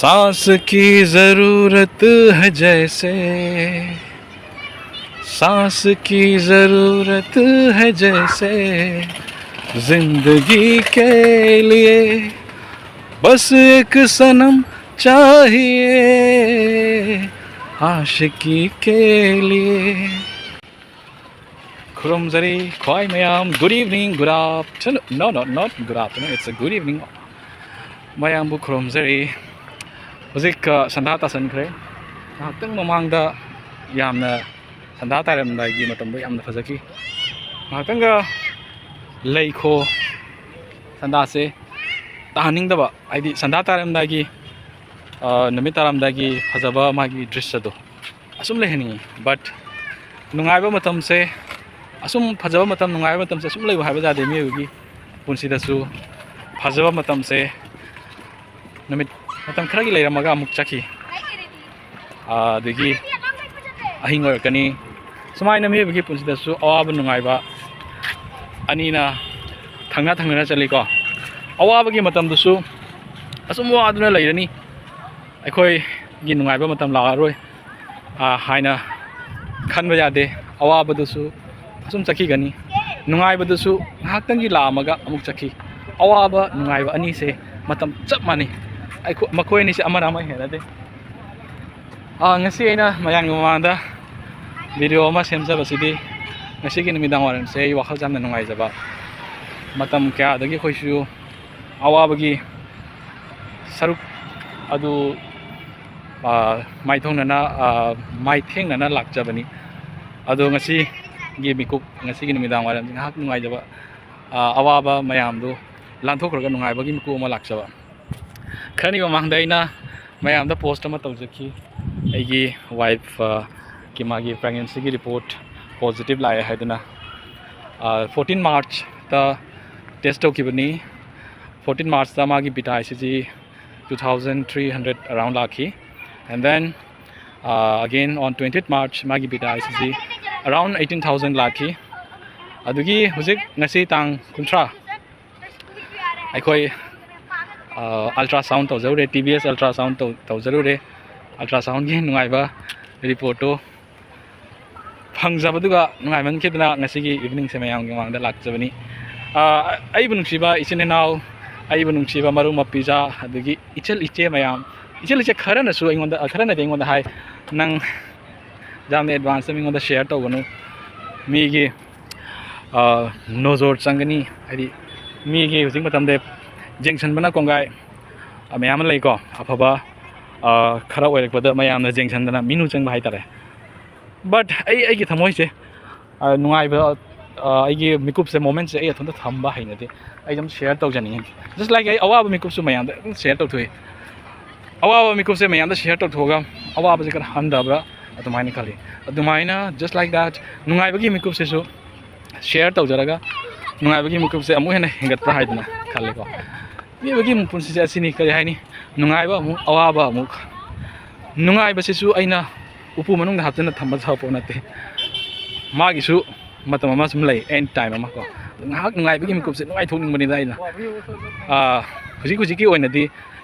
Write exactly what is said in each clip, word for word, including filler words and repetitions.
सांस की जरूरत है जैसे, सांस की जरूरत है जैसे, जिंदगी के लिए बस एक सनम चाहिए, आशिकी के लिए. ꯈꯨꯔꯨꯝꯖꯔꯤ ꯈ꯭ꯋꯥꯏ ꯃꯌꯥꯝ. Good evening, good afternoon. No, no, not good afternoon. It's a good evening. ꯃꯌꯥꯝꯕꯨ ꯈꯨꯔꯨꯝꯖꯔꯤ. ꯍꯧꯖꯤꯛ, ꯑ, ꯁꯟꯗꯥ ꯇꯥꯁꯟꯈ꯭ꯔꯦ. ꯉꯥꯏꯍꯥꯛꯇꯪ ꯃꯃꯥꯡꯗ ꯌꯥꯝꯅ ꯁꯟꯗꯥ ꯇꯥꯔꯝꯗꯥꯏꯒꯤ ꯃꯇꯝꯗꯣ ꯌꯥꯝꯅ ꯐꯖꯈꯤ. ꯉꯥꯏꯍꯥꯛꯇꯪꯒ ꯂꯩꯈꯣ ꯁꯟꯗꯥꯁꯦ ꯇꯥꯍꯟꯅꯤꯡꯗꯕ, ꯍꯥꯏꯗꯤ ꯁꯟꯗꯥ ꯇꯥꯔꯝꯗꯥꯏꯒꯤ, ꯑ, ꯅꯨꯃꯤꯠ ꯇꯥꯔꯝꯗꯥꯏꯒꯤ ꯐꯖꯕ ꯃꯥꯒꯤ ꯗ꯭ꯔꯤꯁ꯭ꯌꯗꯣ ꯑꯁꯨꯝ ꯂꯩꯍꯟꯅꯤꯡꯉꯤ. But ꯅꯨꯡꯉꯥꯏꯕ ꯃꯇꯝꯁꯦ, ꯑꯁꯨꯝ ꯐꯖꯕ ꯃꯇꯝ, ꯅꯨꯡꯉꯥꯏꯕ ꯃꯇꯝꯁꯦ ꯑꯁꯨꯝ ꯂꯩꯕ ꯍꯥꯏꯕ ꯌꯥꯗꯦ. ꯃꯤꯑꯣꯏꯕꯒꯤ ꯄꯨꯟꯁꯤꯗꯁꯨ ꯐꯖꯕ ꯃꯇꯝꯁꯦ ꯅꯨꯃꯤꯠ, ꯃꯇꯝ ꯈꯔꯒꯤ ꯂꯩꯔꯝꯃꯒ ꯑꯃꯨꯛ ꯆꯠꯈꯤ. ꯑꯥ, ꯑꯗꯒꯤ ꯑꯍꯤꯡ ꯑꯣꯏꯔꯛꯀꯅꯤ. ꯁꯨꯃꯥꯏꯅ ꯃꯤꯑꯣꯏꯕꯒꯤ ꯄꯨꯟꯁꯤꯗꯁꯨ ꯑꯋꯥꯕ ꯅꯨꯡꯉꯥꯏꯕ ꯑꯅꯤꯅ ꯊꯪꯅ ꯊꯪꯅꯅ ꯆꯠꯂꯤꯀꯣ. ꯑꯋꯥꯕꯒꯤ ꯃꯇꯝꯗꯁꯨ ꯑꯁꯨꯝ ꯋꯥꯗꯨꯅ ꯂꯩꯔꯅꯤ, ꯑꯩꯈꯣꯏꯒꯤ ꯅꯨꯡꯉꯥꯏꯕ ꯃꯇꯝ ꯂꯥꯛꯑꯔꯣꯏ, ꯑꯥ, ꯍꯥꯏꯅ ꯈꯟꯕ ꯌꯥꯗꯦ. ꯑꯋꯥꯕꯗꯨꯁꯨ ꯑꯁꯨꯝ ꯆꯠꯈꯤꯒꯅꯤ, ꯅꯨꯡꯉꯥꯏꯕꯗꯨꯁꯨ ꯉꯥꯏꯍꯥꯛꯇꯪꯒꯤ ꯂꯥꯛꯑꯝꯃꯒ ꯑꯃꯨꯛ ꯆꯠꯈꯤ. ꯑꯋꯥꯕ ꯅꯨꯡꯉꯥꯏꯕ ꯑꯅꯤꯁꯦ ꯃꯇꯝ ꯆꯞ ꯃꯥꯟꯅꯩ. ꯑꯩꯈꯣ-, ꯃꯈꯣꯏ ꯑꯅꯤꯁꯦ ꯑꯃꯅ ꯑꯃ ꯍꯦꯟꯅꯗꯦ. ꯑꯥ, ꯉꯁꯤ ꯑꯩꯅ ꯃꯌꯥꯝꯒꯤ ꯃꯃꯥꯡꯗ ꯚꯤꯗꯤꯑꯣ ꯑꯃ ꯁꯦꯝꯖꯕꯁꯤꯗꯤ, ꯉꯁꯤꯒꯤ ꯅꯨꯃꯤꯗꯥꯡ ꯋꯥꯏꯔꯝꯁꯦ ꯑꯩ ꯋꯥꯈꯜꯁꯦ ꯌꯥꯝꯅ ꯅꯨꯡꯉꯥꯏꯖꯕ, ꯃꯇꯝ ꯀꯌꯥꯗꯒꯤ ꯑꯩꯈꯣꯏꯁꯨ ꯑꯋꯥꯕꯒꯤ ꯁꯔꯨꯛ ꯑꯗꯨ, ꯑꯥ, ꯃꯥꯏꯊꯣꯡꯅꯅ, ꯑꯥ, ꯃꯥꯏꯊꯦꯡꯅꯅ ꯂꯥꯛꯆꯕꯅꯤ꯫ ꯑꯗꯣ ꯉꯁꯤꯒꯤ ꯃꯤꯀꯨꯞ, ꯉꯁꯤꯒꯤ ꯅꯨꯃꯤꯗꯥꯡ ꯋꯥꯏꯔꯝꯁꯤ ꯉꯥꯏꯍꯥꯛ ꯅꯨꯡꯉꯥꯏꯖꯕ, ꯑꯥ, ꯑꯋꯥꯕ ꯃꯌꯥꯝꯗꯨ ꯂꯥꯟꯊꯣꯛꯈ꯭ꯔꯒ ꯅꯨꯡꯉꯥꯏꯕꯒꯤ ꯃꯤꯀꯨꯞ ꯑꯃ ꯂꯥꯛꯆꯕ꯫ ꯈꯔꯅꯤ ꯃꯃꯥꯡꯗ ꯑꯩꯅ ꯃꯌꯥꯝꯗ ꯄꯣꯁ꯭ꯠ ꯑꯃ ꯇꯧꯖꯈꯤ, ꯑꯩꯒꯤ ꯋꯥꯏꯐ, ꯑ, ꯀꯤ ꯃꯥꯒꯤ ꯄ꯭ꯔꯦꯒꯅꯦꯟꯁꯤꯒꯤ ꯔꯤꯄꯣꯔꯠ ꯄꯣꯖꯤꯇꯤꯚ ꯂꯥꯛꯑꯦ ꯍꯥꯏꯗꯨꯅ. ꯑ, ꯐꯣꯔꯇꯤꯟ ꯃꯥꯔꯆꯇ ꯇꯦꯁ꯭ꯠ ꯇꯧꯈꯤꯕꯅꯤ. ꯐꯣꯔꯇꯤꯟ ꯃꯥꯔꯆꯇ ꯃꯥꯒꯤ Vita I C G two thousand three hundred around ꯂꯥꯛꯈꯤ. And then, ꯑ, again on twenty eight March ꯃꯥꯒꯤ Vita I C G around eighteen thousand ꯂꯥꯛꯈꯤ꯫ ꯑꯗꯨꯒꯤ ꯍꯧꯖꯤꯛ ꯉꯁꯤ ꯇꯥꯡ ꯀꯨꯟꯊ꯭ꯔꯥ, ꯑꯩꯈꯣꯏ ꯑꯜꯇ꯭ꯔꯥꯁꯥꯎꯟ ꯇꯧꯖꯔꯨꯔꯦ, ꯇꯤ ꯕꯤ ꯑꯦꯁ ꯑꯜꯇ꯭ꯔꯥꯁꯥꯎꯟ ꯇꯧ ꯇꯧꯖꯔꯨꯔꯦ꯫ ꯑꯜꯇ꯭ꯔꯥꯁꯥꯎꯟꯒꯤ ꯅꯨꯡꯉꯥꯏꯕ ꯔꯤꯄꯣꯔꯠꯇꯨ ꯐꯪꯖꯕꯗꯨꯒ ꯅꯨꯡꯉꯥꯏꯃꯟꯈꯤꯗꯅ ꯉꯁꯤꯒꯤ ꯏꯚꯤꯅꯤꯡꯁꯦ ꯃꯌꯥꯝꯒꯤ ꯃꯃꯥꯡꯗ ꯂꯥꯛꯆꯕꯅꯤ꯫ ꯑ, ꯑꯩꯕꯨ ꯅꯨꯡꯁꯤꯕ ꯏꯆꯤꯟ ꯏꯅꯥꯎ, ꯑꯩꯕꯨ ꯅꯨꯡꯁꯤꯕ ꯃꯔꯨꯞ ꯃꯄꯤꯖꯥ, ꯑꯗꯒꯤ ꯏꯆꯜ ꯏꯆꯦ ꯃꯌꯥꯝ, ꯏꯆꯜ ꯏꯆꯦ ꯈꯔꯅꯁꯨ ꯑꯩꯉꯣꯟꯗ, ꯈꯔꯅꯗꯤ ꯑꯩꯉꯣꯟꯗ ꯍꯥꯏ, "ꯅꯪ ꯌꯥꯝꯅ ꯑꯦꯗꯚꯥꯟꯁꯇ ꯃꯤꯉꯣꯟꯗ ꯁꯤꯌꯔ ꯇꯧꯒꯅꯨ, ꯃꯤꯒꯤ, ꯑ, ꯅꯣꯖꯣꯔ ꯆꯪꯒꯅꯤ", ꯍꯥꯏꯗꯤ ꯃꯤꯒꯤ ꯍꯧꯖꯤꯛ ꯃꯇꯝꯗ ꯌꯦꯡꯁꯤꯟꯕꯅ ꯀꯣꯡꯒꯥꯏ, ꯑ, ꯃꯌꯥꯝ ꯑꯃ ꯂꯩꯀꯣ, ꯑꯐꯕ, ꯑ, ꯈꯔ ꯑꯣꯏꯔꯛꯄꯗ ꯃꯌꯥꯝꯅ ꯌꯦꯡꯁꯤꯟꯗꯅ ꯃꯤꯅꯨ ꯆꯪꯕ ꯍꯥꯏꯇꯥꯔꯦ꯫ But ꯑꯩ, ꯑꯩꯒꯤ ꯊꯃꯣꯏꯁꯦ, ꯑ, ꯅꯨꯡꯉꯥꯏꯕ, ꯑ, ꯑꯩꯒꯤ ꯃꯤꯀꯨꯞꯁꯦ, ꯃꯣꯃꯦꯟꯁꯦ ꯑꯩ ꯏꯊꯟꯇ ꯊꯝꯕ ꯍꯩꯅꯗꯦ꯫ ꯑꯩ ꯑꯗꯨꯝ ꯁꯤꯌꯔ ꯇꯧꯖꯅꯤꯡꯉꯤ꯫ Just like ꯑꯩ ꯑꯋꯥꯕ ꯃꯤꯀꯨꯞꯁꯨ ꯃꯌꯥꯝꯗ ꯑꯗꯨꯝ ꯁꯤꯌꯔ ꯇꯧꯊꯣꯛꯏ꯫ ꯑꯋꯥꯕ ꯃꯤꯀꯨꯞꯁꯦ ꯃꯌꯥꯝꯗ ꯁꯤꯌꯔ ꯇꯧꯊꯣꯛꯑꯒ ꯑꯋꯥꯕꯁꯦ ꯈꯔ ꯍꯟꯊꯕ꯭ꯔꯥ ꯑꯗꯨꯃꯥꯏꯅ ꯈꯜꯂꯤ꯫ ꯑꯗꯨꯃꯥꯏꯅ just like that ꯅꯨꯡꯉꯥꯏꯕꯒꯤ ꯃꯤꯀꯨꯞꯁꯤꯁꯨ ꯁꯤꯌꯔ ꯇꯧꯖꯔꯒ ꯅꯨꯡꯉꯥꯏꯕꯒꯤ ꯃꯤꯀꯨꯞꯁꯦ ꯑꯃꯨꯛ ꯍꯦꯟꯅ ꯍꯦꯟꯒꯠꯄ꯭ꯔꯥ ꯍꯥꯏꯗꯅ ꯈꯜꯂꯦꯀꯣ꯫ ꯃꯤꯑꯣꯏꯕꯒꯤ ꯄꯨꯟꯁꯤꯁꯦ ꯑꯁꯤꯅꯤ, ꯀꯔꯤ ꯍꯥꯏꯅꯤ, ꯅꯨꯡꯉꯥꯏꯕ ꯑꯃꯨꯛ, ꯑꯋꯥꯕ ꯑꯃꯨꯛ꯫ ꯅꯨꯡꯉꯥꯏꯕꯁꯤꯁꯨ ꯑꯩꯅ ꯎꯄꯨ ꯃꯅꯨꯡꯗ ꯍꯥꯞꯆꯤꯟꯅ ꯊꯝꯕ ꯁꯥꯕ ꯄꯣꯠ ꯅꯠꯇꯦ, ꯃꯥꯒꯤꯁꯨ ꯃꯇꯝ ꯑꯃ ꯁꯨꯝ ꯂꯩ, ꯑꯦꯟ ꯇꯥꯏꯝ ꯑꯃ ꯀꯣ꯫ ꯉꯥꯏꯍꯥꯛ ꯅꯨꯡꯉꯥꯏꯕꯒꯤ ꯃꯤꯀꯨꯞꯁꯦ ꯅꯨꯡꯉꯥꯏꯊꯣꯛꯅꯤꯡꯕꯅꯤꯗ ꯑꯩꯅ꯫ ꯑꯥ, ꯍꯧꯖꯤꯛ ꯍꯧꯖꯤꯛꯀꯤ ꯑꯣꯏꯅꯗꯤ,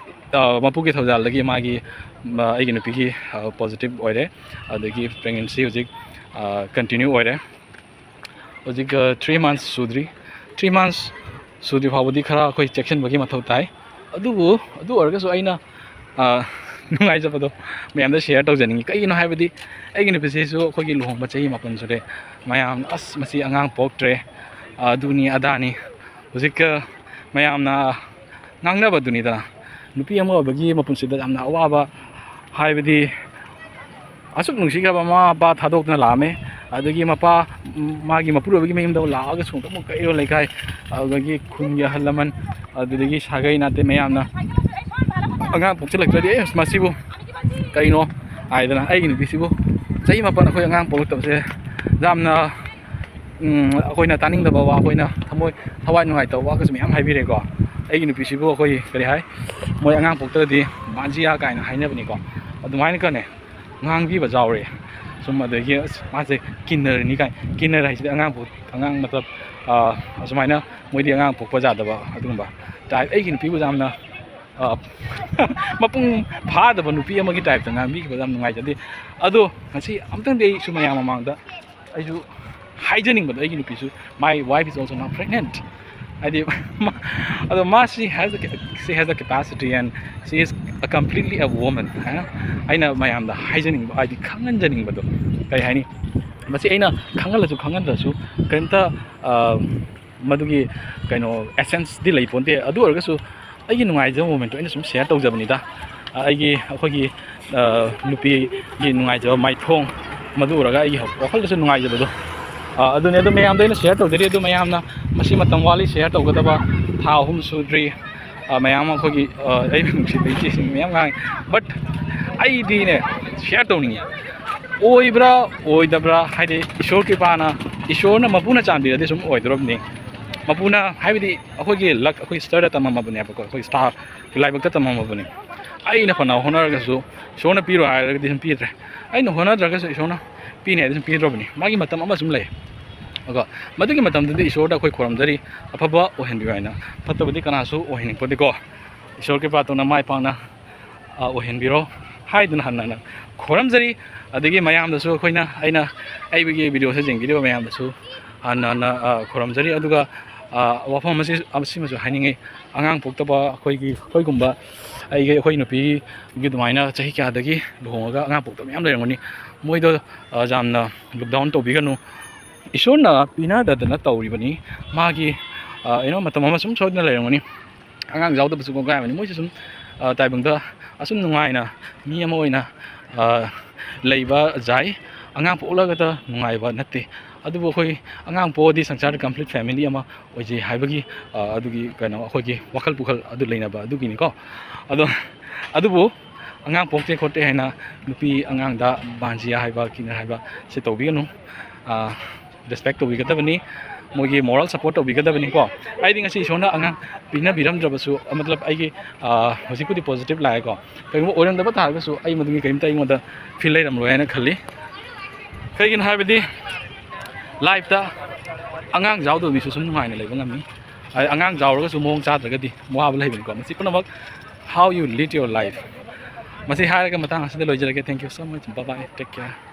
ꯑꯥ, ꯃꯄꯨꯒꯤ ꯊꯧꯖꯥꯜꯗꯒꯤ ꯃꯥꯒꯤ, ꯃ-, ꯑꯩꯒꯤ ꯅꯨꯄꯤꯒꯤ, ꯑꯥ, ꯄꯣꯖꯤꯇꯤꯚ ꯑꯣꯏꯔꯦ꯫ ꯑꯗꯒꯤ ꯄ꯭ꯔꯦꯒꯅꯦꯟꯁꯤ ꯍꯧꯖꯤꯛ, ꯑꯥ, ꯀꯟꯇꯤꯅ꯭ꯌꯨ ꯑꯣꯏꯔꯦ꯫ ꯍꯧꯖꯤꯛ, ꯑꯥ, ꯊ꯭ꯔꯤ ꯃꯟꯁ ꯁꯨꯗ꯭ꯔꯤ꯫ ꯊ꯭ꯔꯤ ꯃꯟꯁ ꯁꯨꯗ꯭ꯔꯤ ꯐꯥꯎꯕꯗꯤ ꯈꯔ ꯑꯩꯈꯣꯏ ꯆꯦꯛꯁꯤꯟꯕꯒꯤ ꯃꯊꯧ ꯇꯥꯏ꯫ ꯑꯗꯨꯕꯨ, ꯑꯗꯨ ꯑꯣꯏꯔꯒꯁꯨ ꯑꯩꯅ, ꯑꯥ, ꯅꯨꯡꯉꯥꯏꯖꯕꯗꯣ ꯃꯌꯥꯝꯗ ꯁꯤꯌꯔ ꯇꯧꯖꯅꯤꯡꯉꯤ꯫ ꯀꯩꯒꯤꯅꯣ ꯍꯥꯏꯕꯗꯤ ꯑꯩꯒꯤ ꯅꯨꯄꯤꯁꯤꯁꯨ ꯑꯩꯈꯣꯏꯒꯤ ꯂꯨꯍꯣꯡꯕ ꯆꯍꯤ ꯃꯥꯄꯟ ꯁꯨꯔꯦ꯫ ꯃꯌꯥꯝ, "ꯑꯁ, ꯃꯁꯤ ꯑꯉꯥꯡ ꯄꯣꯛꯇ꯭ꯔꯦ, ꯑꯗꯨꯅꯤ ꯑꯗꯥꯅꯤ"꯫ ꯍꯧꯖꯤꯛ, ꯑ, ꯃꯌꯥꯝꯅ ꯉꯥꯡꯅꯕꯗꯨꯅꯤꯗꯅ꯫ ꯅꯨꯄꯤ ꯑꯃ ꯑꯣꯏꯕꯒꯤ ꯃꯄꯨꯟꯁꯤꯗ ꯌꯥꯝꯅ ꯑꯋꯥꯕ, ꯍꯥꯏꯕꯗꯤ ꯑꯁꯨꯛ ꯅꯨꯡꯁꯤꯈ꯭ꯔꯕ ꯃꯃꯥ ꯃꯄꯥ ꯊꯥꯗꯣꯛꯇꯨꯅ ꯂꯥꯛꯑꯝꯃꯦ꯫ ꯑꯗꯒꯤ ꯃꯄꯥ, ꯃꯥꯒꯤ ꯃꯄꯨꯔꯣꯏꯕꯒꯤ ꯃꯌꯨꯝꯗ ꯂꯥꯛꯑꯒꯁꯨ ꯑꯃꯨꯛ ꯀꯩꯔꯣꯜ ꯂꯩꯀꯥꯏ, ꯑꯗꯨꯗꯒꯤ ꯈꯨꯟꯒꯤ ꯑꯍꯜ ꯂꯃꯟ, ꯑꯗꯨꯗꯒꯤ ꯁꯥꯒꯩ ꯅꯥꯇꯩ ꯃꯌꯥꯝꯅ ꯑꯉꯥꯡ ꯄꯣꯛꯁꯤꯜꯂꯛꯇ꯭ꯔꯗꯤ, "ꯑꯦ, ꯃꯁꯤꯕꯨ ꯀꯩꯅꯣ?" ꯍꯥꯏꯗꯅ, ꯑꯩꯒꯤ ꯅꯨꯄꯤꯁꯤꯕꯨ ꯆꯍꯤ ꯃꯥꯄꯟ ꯑꯩꯈꯣꯏ ꯑꯉꯥꯡ ꯄꯣꯛꯂꯛꯇꯕꯁꯦ ꯌꯥꯝꯅ, ꯎꯝ, ꯑꯩꯈꯣꯏꯅ ꯇꯥꯅꯤꯡꯗꯕ ꯋꯥ, ꯑꯩꯈꯣꯏꯅ ꯊꯃꯣꯏ, ꯊꯋꯥꯏ ꯅꯨꯡꯉꯥꯏꯇꯕ ꯋꯥꯒꯁꯨ ꯃꯌꯥꯝ ꯍꯥꯏꯕꯤꯔꯦꯀꯣ꯫ ꯑꯩꯒꯤ ꯅꯨꯄꯤꯁꯤꯕꯨ ꯑꯩꯈꯣꯏ ꯀꯔꯤ ꯍꯥꯏ, "ꯃꯣꯏ ꯑꯉꯥꯡ ꯄꯣꯛꯇ꯭ꯔꯗꯤ ꯃꯥꯟꯖꯤꯌꯥ" ꯀꯥꯏꯅ ꯍꯥꯏꯅꯕꯅꯤꯀꯣ꯫ ꯑꯗꯨꯃꯥꯏꯅ ꯀꯅꯦ ꯉꯥꯡꯕꯤꯕ ꯌꯥꯎꯔꯦ꯫ ꯁꯨꯝ ꯑꯗꯒꯤ, "ꯑꯁ, ꯃꯥꯁꯦ ꯀꯤꯟꯅꯔꯅꯤ" ꯀꯥꯏ꯫ ꯀꯤꯟꯅꯔ ꯍꯥꯏꯁꯤꯗꯤ ꯑꯉꯥꯡ ꯄꯣꯛ-, ꯑꯉꯥꯡ ꯃꯇꯝ, ꯑꯥ, ꯑꯁꯨꯃꯥꯏꯅ ꯃꯣꯏꯗꯤ ꯑꯉꯥꯡ ꯄꯣꯛꯄ ꯌꯥꯗꯕ ꯑꯗꯨꯒꯨꯝꯕ ꯇꯥꯏꯞ꯫ ꯑꯩꯒꯤ ꯅꯨꯄꯤꯕꯨ ꯌꯥꯝꯅ ꯑ, ꯃꯄꯨꯡ ꯐꯥꯗꯕ ꯅꯨꯄꯤ ꯑꯃꯒꯤ ꯇꯥꯏꯞꯇ ꯉꯥꯡꯕꯤꯈꯤꯕꯗ ꯌꯥꯝ ꯅꯨꯡꯉꯥꯏꯖꯗꯦ꯫ ꯑꯗꯣ ꯉꯁꯤ ꯑꯝꯇꯪꯗꯤ ꯑꯩꯁꯨ ꯃꯌꯥꯝ ꯃꯃꯥꯡꯗ ꯑꯩꯁꯨ ꯍꯥꯏꯖꯅꯤꯡꯕꯗꯣ, ꯑꯩꯒꯤ ꯅꯨꯄꯤꯁꯨ, my wife is also not pregnant, ꯍꯥꯏꯗꯤ, ꯃꯥ- ꯑꯗꯣ ꯃꯥ, she has the, she has the capacity and she is a completely a woman ꯍꯥꯏꯅ ꯑꯩꯅ ꯃꯌꯥꯝꯗ ꯍꯥꯏꯖꯅꯤꯡꯕ, ꯍꯥꯏꯗꯤ ꯈꯪꯍꯟꯖꯅꯤꯡꯕꯗꯣ, ꯀꯔꯤ ꯍꯥꯏꯅꯤ, ꯃꯁꯤ ꯑꯩꯅ ꯈꯪꯍꯜꯂꯁꯨ ꯈꯪꯍꯟꯗ꯭ꯔꯁꯨ ꯀꯔꯤꯝꯇ, ꯑ, ꯃꯗꯨꯒꯤ ꯀꯩꯅꯣ essence ꯇꯤ ꯂꯩ ꯄꯣꯟꯇꯦ꯫ ꯑꯗꯨ ꯑꯣꯏꯔꯒꯁꯨ ꯑꯩꯒꯤ ꯅꯨꯡꯉꯥꯏꯖꯕ moment ꯇꯣ ꯑꯩꯅ ꯁꯨꯝ share ꯇꯧꯖꯕꯅꯤꯗ꯫ ꯑ, ꯑꯩꯒꯤ, ꯑꯩꯈꯣꯏꯒꯤ, ꯑ, ꯅꯨꯄꯤꯒꯤ ꯅꯨꯡꯉꯥꯏꯖꯕ ꯃꯥꯏꯊꯣꯡ ꯃꯗꯨ ꯎꯔꯒ ꯑꯩꯒꯤ ꯋꯥꯈꯜꯗꯁꯨ ꯅꯨꯡꯉꯥꯏꯖꯕꯗꯣ, ꯑ, ꯑꯗꯨꯅꯦ꯫ ꯑꯗꯨ ꯃꯌꯥꯝꯗ ꯑꯩꯅ share ꯇꯧꯖꯔꯤ꯫ ꯑꯗꯨ ꯃꯌꯥꯝꯅ ꯃꯁꯤ ꯃꯇꯝ ꯋꯥꯠꯂꯤ, share ꯇꯧꯒꯗꯕ ꯊꯥ ꯑꯍꯨꯝ ꯁꯨꯗ꯭ꯔꯤ꯫ ꯑ, ꯃꯌꯥꯝ ꯑꯩꯈꯣꯏꯒꯤ, ꯑ, ꯑꯩ ꯅꯨꯡꯁꯤꯕ ꯏꯆꯦꯁꯤꯡ ꯃꯌꯥꯝ ꯉꯥꯡꯉꯤ, but ꯑꯩꯗꯤꯅꯦ share ꯇꯧꯅꯤꯡꯉꯤ꯫ ꯑꯣꯏꯕ꯭ꯔꯥ ꯑꯣꯏꯗꯕ꯭ꯔꯥ ꯍꯥꯏꯗꯤ ꯏꯁꯣꯔ ꯀ꯭ꯔꯤꯄꯥꯅ, ꯏꯁꯣꯔꯅ ꯃꯄꯨꯅ ꯆꯥꯟꯕꯤꯔꯗꯤ ꯁꯨꯝ ꯑꯣꯏꯗꯣꯔꯕꯅꯤ꯫ ꯃꯄꯨꯅ ꯍꯥꯏꯕꯗꯤ ꯑꯩꯈꯣꯏꯒꯤ luck, ꯑꯩꯈꯣꯏ star ꯗ ꯇꯝꯃꯝꯃꯕꯅꯦꯕꯀꯣ, ꯑꯩꯈꯣꯏ star ꯒꯤ ꯂꯥꯏꯕꯛꯇ ꯇꯝꯃꯝꯃꯕꯅꯤ꯫ ꯑꯩꯅ ꯐꯅ ꯍꯣꯠꯅꯔꯒꯁꯨ ꯏꯁꯣꯔꯅ ꯄꯤꯔꯣ ꯍꯥꯏꯔꯒꯗꯤ ꯁꯨꯝ ꯄꯤꯗ꯭ꯔꯦ, ꯑꯩꯅ ꯍꯣꯠꯅꯗ꯭ꯔꯒꯁꯨ ꯏꯁꯣꯔꯅ ꯄꯤꯅꯤ ꯍꯥꯏꯗꯤ ꯁꯨꯝ ꯄꯤꯗ꯭ꯔꯕꯅꯤ꯫ ꯃꯥꯒꯤ ꯃꯇꯝ ꯑꯃ ꯁꯨꯝ ꯂꯩ꯫ ꯑꯗꯣ ꯃꯗꯨꯒꯤ ꯃꯇꯝꯗꯨꯗꯤ ꯏꯁꯣꯔꯗ ꯑꯩꯈꯣꯏ ꯈꯣꯏꯔꯝꯖꯔꯤ, ꯑꯐꯕ ꯑꯣꯏꯍꯟꯕꯤꯌꯨ ꯍꯥꯏꯅ꯫ ꯐꯠꯇꯕꯗꯤ ꯀꯅꯥꯁꯨ ꯑꯣꯏꯍꯟꯅꯤꯡꯄꯣꯠꯇꯦꯀꯣ꯫ ꯏꯁꯣꯔ ꯀ꯭ꯔꯤꯄꯥ ꯇꯧꯅ ꯃꯥꯏ ꯄꯥꯛꯅ, ꯑ, ꯑꯣꯏꯍꯟꯕꯤꯔꯣ ꯍꯥꯏꯗꯨꯅ ꯍꯟꯅ ꯍꯟꯅ ꯈꯣꯏꯔꯝꯖꯔꯤ꯫ ꯑꯗꯒꯤ ꯃꯌꯥꯝꯗꯁꯨ ꯑꯩꯈꯣꯏꯅ, ꯑꯩꯅ ꯑꯩꯒꯤ video ꯁꯦ ꯌꯦꯡꯕꯤꯔꯤꯕ ꯃꯌꯥꯝꯗꯁꯨ ꯍꯟꯅ ꯍꯟꯅ, ꯑ, ꯈꯣꯏꯔꯝꯖꯔꯤ꯫ ꯑꯗꯨꯒ, ꯑ, ꯋꯥꯐꯝ ꯑꯁꯤ, ꯑꯁꯤꯃꯁꯨ ꯍꯥꯏꯅꯤꯡꯉꯤ, ꯑꯉꯥꯡ ꯄꯣꯛꯇꯕ ꯑꯩꯈꯣꯏꯒꯤ, ꯑꯩꯈꯣꯏꯒꯨꯝꯕ, ꯑꯩꯒꯤ, ꯑꯩꯈꯣꯏ ꯅꯨꯄꯤꯒꯤ ꯑꯗꯨꯃꯥꯏꯅ ꯆꯍꯤ ꯀꯌꯥꯗꯒꯤ ꯂꯨꯍꯣꯡꯉꯒ ꯑꯉꯥꯡ ꯄꯣꯛꯇꯕ ꯃꯌꯥꯝ ꯂꯩꯔꯝꯒꯅꯤ꯫ ꯃꯣꯏꯗꯣ, ꯑ, ꯌꯥꯝꯅ look down ꯇꯧꯕꯤꯒꯅꯨ꯫ ꯏꯁꯣꯔꯅ ꯄꯤꯅꯗꯗꯅ ꯇꯧꯔꯤꯕꯅꯤ꯫ ꯃꯥꯒꯤ, ꯑ, you know, ꯃꯇꯝ ꯑꯃ ꯁꯨꯝ ꯁꯣꯏꯗꯅ ꯂꯩꯔꯝꯒꯅꯤ꯫ ꯑꯉꯥꯡ ꯌꯥꯎꯗꯕꯁꯨ ꯀꯣꯡꯒꯥꯏ ꯑꯃꯅꯤ꯫ ꯃꯣꯏꯁꯨ ꯁꯨꯝ, ꯑ, ꯇꯥꯏꯕꯪꯗ ꯑꯁꯨꯝ ꯅꯨꯡꯉꯥꯏꯅ ꯃꯤ ꯑꯃ ꯑꯣꯏꯅ, ꯑ, ꯂꯩꯕ ꯌꯥꯏ꯫ ꯑꯉꯥꯡ ꯄꯣꯛꯂꯒꯗ ꯅꯨꯡꯉꯥꯏꯕ ꯅꯠꯇꯦ꯫ ꯑꯗꯨꯕꯨ ꯑꯩꯈꯣꯏ ꯑꯉꯥꯡ ꯄꯣꯛꯑꯗꯤ ꯁꯪꯁꯥꯔꯗ complete family ꯑꯃ ꯑꯣꯏꯖꯩ ꯍꯥꯏꯕꯒꯤ, ꯑ, ꯑꯗꯨꯒꯤ ꯀꯩꯅꯣ, ꯑꯩꯈꯣꯏꯒꯤ ꯋꯥꯈꯜ ꯄꯨꯈꯜ ꯑꯗꯨ ꯂꯩꯅꯕ ꯑꯗꯨꯒꯤꯅꯤꯀꯣ꯫ ꯑꯗꯣ, ꯑꯗꯨꯕꯨ ꯑꯉꯥꯡ ꯄꯣꯛꯇꯦ ꯈꯣꯠꯇꯦ ꯍꯥꯏꯅ ꯅꯨꯄꯤ ꯑꯉꯥꯡꯗ ꯕꯥꯟꯖꯤꯌꯥ ꯍꯥꯏꯕ, ꯀꯤꯅ ꯍꯥꯏꯕ ꯁꯤ ꯇꯧꯕꯤꯒꯅꯨ꯫ ꯑ, respect ꯇꯧꯕꯤꯒꯗꯕꯅꯤ꯫ ꯃꯣꯏꯒꯤ moral support ꯇꯧꯕꯤꯒꯗꯕꯅꯤꯀꯣ꯫ ꯑꯩꯗꯤ ꯉꯁꯤ ꯏꯁꯣꯔꯅ ꯑꯉꯥꯡ ꯄꯤꯅꯕꯤꯔꯝꯗ꯭ꯔꯕꯁꯨ, ꯃꯇꯂꯕ ꯑꯩꯒꯤ, ꯑ, ꯍꯧꯖꯤꯛꯄꯨꯗꯤ positive ꯂꯥꯛꯑꯦꯀꯣ꯫ ꯀꯔꯤꯒꯨꯝꯕ ꯑꯣꯏꯔꯝꯗꯕ ꯇꯥꯔꯒꯁꯨ ꯑꯩ ꯃꯗꯨꯒꯤ ꯀꯔꯤꯝꯇ ꯑꯩꯉꯣꯟꯗ feel ꯂꯩꯔꯝꯂꯣꯏ ꯍꯥꯏꯅ ꯈꯜꯂꯤ꯫ ꯀꯩꯒꯤꯅꯣ ꯍꯥꯏꯕꯗꯤ life ꯇ ꯑꯉꯥꯡ ꯌꯥꯎꯗꯕ ꯃꯤꯁꯨ ꯁꯨꯝ ꯅꯨꯡꯉꯥꯏꯅ ꯂꯩꯕ ꯉꯝꯃꯤ꯫ ꯑꯉꯥꯡ ꯌꯥꯎꯔꯒꯁꯨ ꯃꯑꯣꯡ ꯆꯥꯗ꯭ꯔꯒꯗꯤ ꯋꯥꯕ ꯂꯩꯕꯅꯤꯀꯣ꯫ ꯃꯁꯤ ꯄꯨꯝꯅꯃꯛ How you lead your life. ꯃꯁꯤ ꯍꯥꯏꯔꯒ ꯃꯇꯥꯡ ꯑꯁꯤꯗ ꯂꯣꯏꯖꯔꯒꯦ. Thank you so much. Bye bye. Take care.